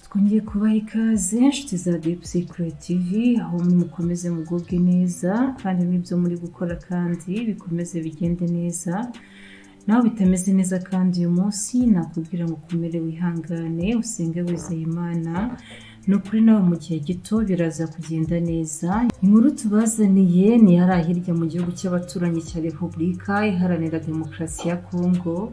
Twongeye kubaha ikaze inshuti za Deep Secret TV, aho mukomeze mugubwe neza kandi n'ibyo muri gukora kandi bikomeze bigende neza. Naho bitameze neza kandi uyu munsi nakubwira ngo ukomere wihangane, usenge wizeye Imana, ni ukuri nawe mu gihe gito biraza kugenda neza. Inkuru tubazaniye ni hariya hirya mu gihugu cy'abaturanyi cya Repubulika Iharanira Demokarasi ya Kongo,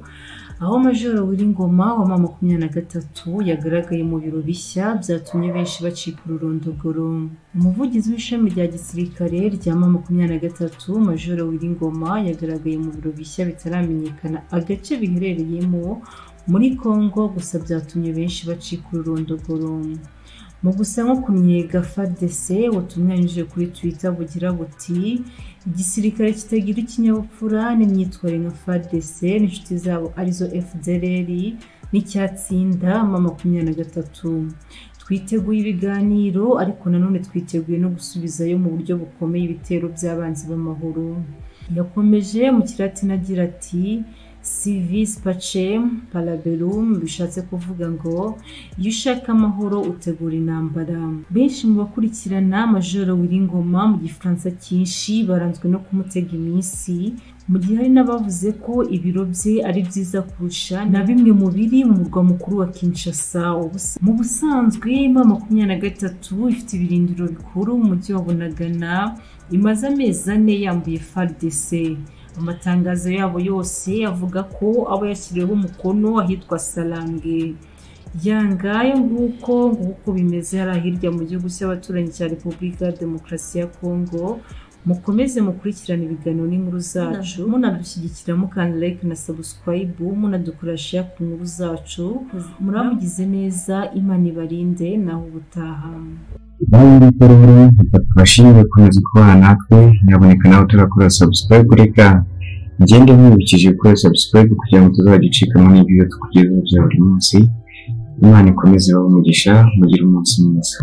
aho Majoro Willy Ngoma wa M23 yagaragaye mu biro bishya byatumye benshi bacika ururondogoro. Umuvugizi w'ishami rya gisirikare rya M23 Majoro Willy Ngoma yagaragaye mu biro bishya bitaramenyekana agace biherereyemo muri Kongo, gusa byatumye benshi bacika ururondogoro. Mu gusa nko kunnyega FARDC, ubutumwa yanyujije kuri Twitter bugira buti: igisirikare kitagira ikinyabupfura n'imyitwarire nka FARDC n'inshuti zabo arizo FDLR n'icyatsinda M23. Twiteguye ibiganiro ariko nanone twiteguye no gusubizayo mu buryo bukomeye ibitero by'abanzi b'amahoro. Yakomeje mu Kilatini agira ati: Si vis pacem parabellum, bishatse kuvuga ngo iyo ushaka amahoro utegura intambara. Benshi mu bakurikirana Majoro Willy Ngoma mu Gifaransa cyinshi baranzwe no kumutega iminsi, mu gihe hari n'abavuze ko ibiro bye ari byiza kurusha na bimwe mu biri mu murwa mukuru wa Kinshasa. Mu busanzwe M23 ifite ibirindiro bikuru mu mujyi wa Bunagana, imaze amezi 4 yambuye FARDC. Amatangazo yabo yose avuga ko abo yashyiriweho umukono ahitwa Salange. Yangayo nguko bimeze hariya hirya mu gihugu cy'abaturanyi cya Repubulika ya Demokarasi ya Kongo. Mukomeze mukurikirane ibiganiro n'inkuru zacu, munadushyigikira mukanda like na subscribe, munadukora share ku nkuru zacu. Muramugize neza, Imana ibarinde, naho ubutaha. Tubashimire gukomeza kubana natwe, nyaboneka nawe turakora subscribe, reka ngende nkwibukije gukora subscribe kugira ngo tuzajya ucikamo n'ibyo tukugezaho bya buri munsi. Imana ikomeze ibahe umugisha, mugire umunsi mwiza.